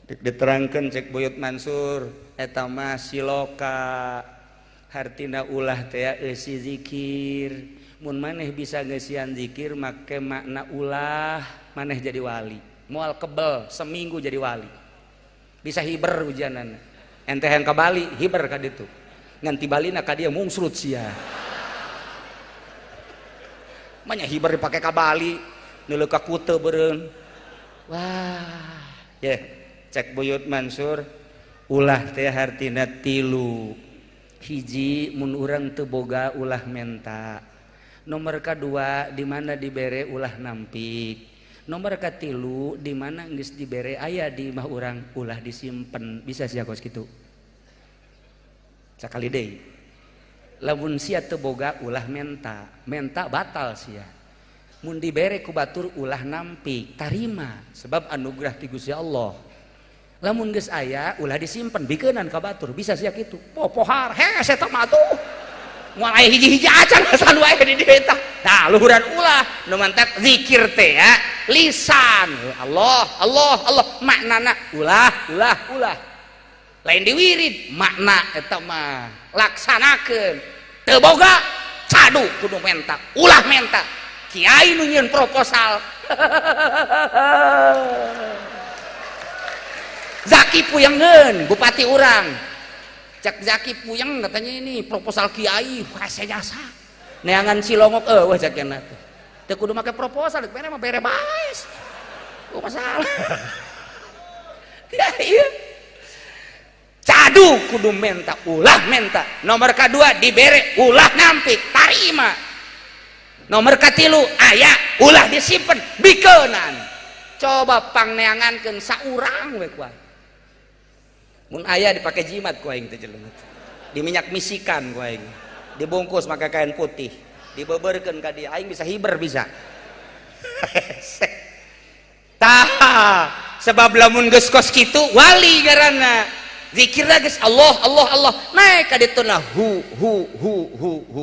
Diterangkan cek Buyut Mansur eta mah siloka, hartina ulah teh eusi zikir. Mun maneh bisa ngeusian zikir make makna ulah, maneh jadi wali. Moal kebel seminggu jadi wali. Bisa hiber hujanana. Ente yang ke Bali hiber ka ditu. Ngan ti Balina ka dieu mungsrut sia. Manya hiber dipake ka Bali, neuleuh ka Kute beureun. Wah, ye. Cek Buyut Mansur ulah teh hartina tilu. Hiji, mun urang teu boga ulah menta. Nomor kadua, di mana dibere ulah nampik. Nomor katilu, di mana geus dibere aya di imah urang ulah disimpen. Bisa sia kos kitu? Sakali deui, lamun sia teu boga ulah menta, menta batal sia. Mun dibere ku batur ulah nampik, tarima sebab anugerah ti Gusti Allah. Lamun geus aya ulah disimpen, bikeunan ka batur. Bisa sia kitu? Popohar hese eta mah atuh. Moal aya hiji-hiji acan anu aya di dieu eta. Tah luhuran ulah nu mantak zikir teh ya lisan Allah Allah Allah, maknana ulah ulah ulah. Lain diwirid makna eta mah laksanakeun. Teu boga cadu kudu menta, ulah menta. Kiai nu nyieun proposal. Zaki puyengeun bupati urang. Cek Zaki puyeng katanya ini proposal kiai hese jasa. Neangan cilongok eueuh cek cenah teh. Teu kudu make proposal, bere mah bere bae. Oh masalah. Ya iya. Cadu kudu menta, ulah menta. Nomor kedua dibere ulah nampik, tarima. Nomor katilu aya ulah disimpen, bikeunan. Coba pangneangankeun saurang we ku aing. Mun aya dipake jimat ku aing teh jelema. Diminyak misikan ku aing. Dibungkus make kain putih, dibeberkeun ka dia, aing bisa hiber bisa. Tah, sebab lamun geus kos kitu wali ngaranna. Zikirna geus Allah Allah Allah, naik ka dituna hu hu hu hu hu.